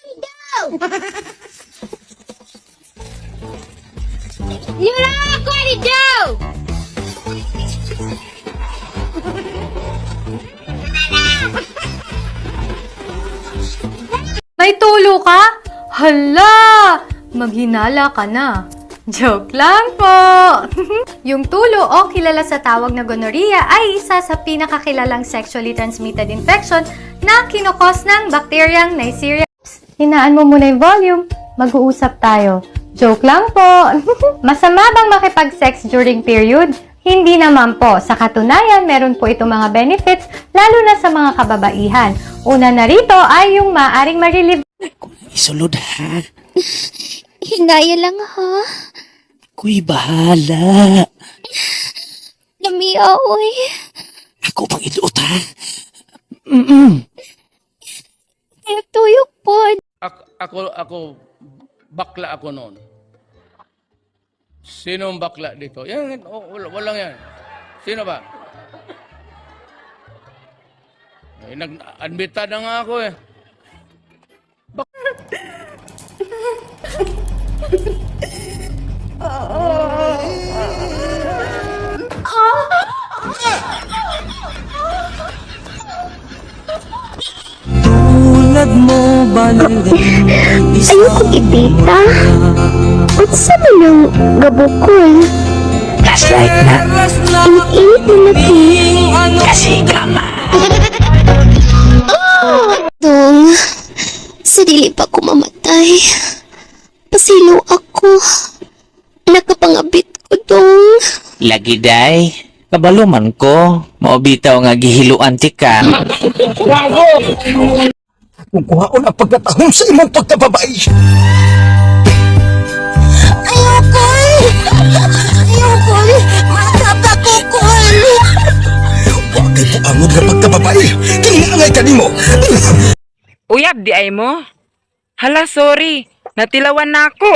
Do! You know what to do! May tulo ka? Hala! Maghinala ka na. Joke lang po! Yung tulo o kilala sa tawag na gonorrhea ay isa sa pinakakilalang sexually transmitted infection na kino-cause ng bakteryang Neisseria. Psst, hinaan mo muna yung volume. Mag-uusap tayo. Joke lang po! Masama bang makipag-sex during period? Hindi naman po. Sa katunayan, meron po itong mga benefits, lalo na sa mga kababaihan. Una na rito ay yung maaring ma-relieve Isulod ha. Hinaya lang ha. Kuy bahala. Lamia, oy. Ako pang iduot ha. Tuyok po. Ako, bakla ako noon. Sinong bakla dito? Yan, oh, walang yan. Sino ba? Eh, nag-admit na nga ako eh. Ayoko ipita. Unsa man ang gabukol? Flashlight na. Init-init na laki. Kasi kama. Dong, sa dili pa ko mamatay. Pasilo ako. Nakapangabit ko, dong. Lagi day. Kabalo man ko. Maobitaw nga gihiluan ti ka. Kung kuhaon ang pagkatahong sa imong pagkababae. Ayoko! Ayoko! Matapakukol! Wa kay puangon nga pagkababae. Kinaangay kanimo. Uyab di ay mo? Hala, sorry. Natilawan na ako.